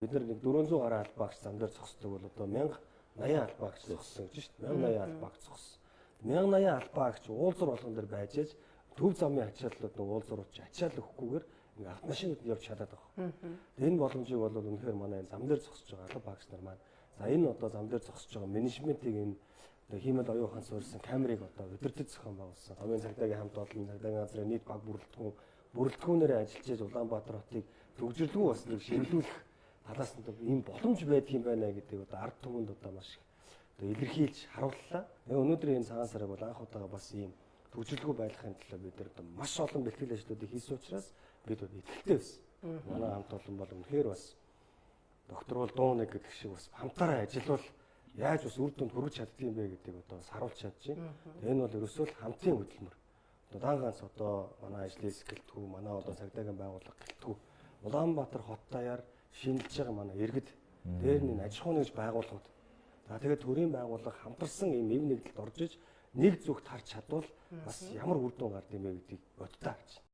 Бид нар нэг 400 гаруй албаагч зам дээр зогсдог бол одоо 1080 албаагч зогссон гэж шүү дээ. 1080 албаагч зогссон. 1080 албаагч уулзар болгон дээр байж аж төв замын ачааллууд нэг уулзрууд чи ачаал өгөхгүйгээр ингээ автомашинууд явж чадаад байгаа. Энэ боломжийг бол үнэхээр манай энэ зам дээр зогсож байгаа албаагч нар маань за энэ одоо зам дээр зогсож байгаа менежментийг энэ одоо хиймэл оюун ухаан суурилсан камерыг одоо удирдах зохион байгуулсан. Замын цагдаагийн хамт олон цагдаагийн газрын нийт баг бүрэлдэхүүнээрээ ажиллаж байж Улаанбаатар хотыг төгжрлгүй бас нэг шинэлүүлэх талаас нь ийм боломж байдаг юм байна гэдэг одоо ард түмэнд одоо маш их одоо илэрхийлж харууллаа. Тэгээ өнөөдрийн энэ цагаан сарыг бол анх удаага бас ийм төгжрлгүй байлгахын төлөө бид нар одоо маш олон бэлтгэл ажлуудыг хийсэн учраас бид бол итгэлтэй байсан. Манай хамт олон бол үнэхээр бас доктор бол дуу нэг гэдэг шиг бас хамтаараа ажиллавал яаж бас үр дүнд хүрэж чаддаг юм бэ гэдгийг одоо бас харуулж чадчихээн. Энэ бол ерөөсөө л хамтын хөдөлмөр. Одоо дан ганц одоо манай ажлын хэсэг гэлтгүү, манай одоо цагдаагийн байгууллага гэлтгүү. Улаанбаатар хот даяар шинэлж байгаа манай иргэд дээр нь аж ахуйн нэгж байгууллагууд. За тэгээд төрийн байгууллага хамтарсан ийм эв нэгдэлд орж иж нэг зүгт харж чадвал бас ямар үр дүн гард юм бэ гэдгийг бодтой харж байна.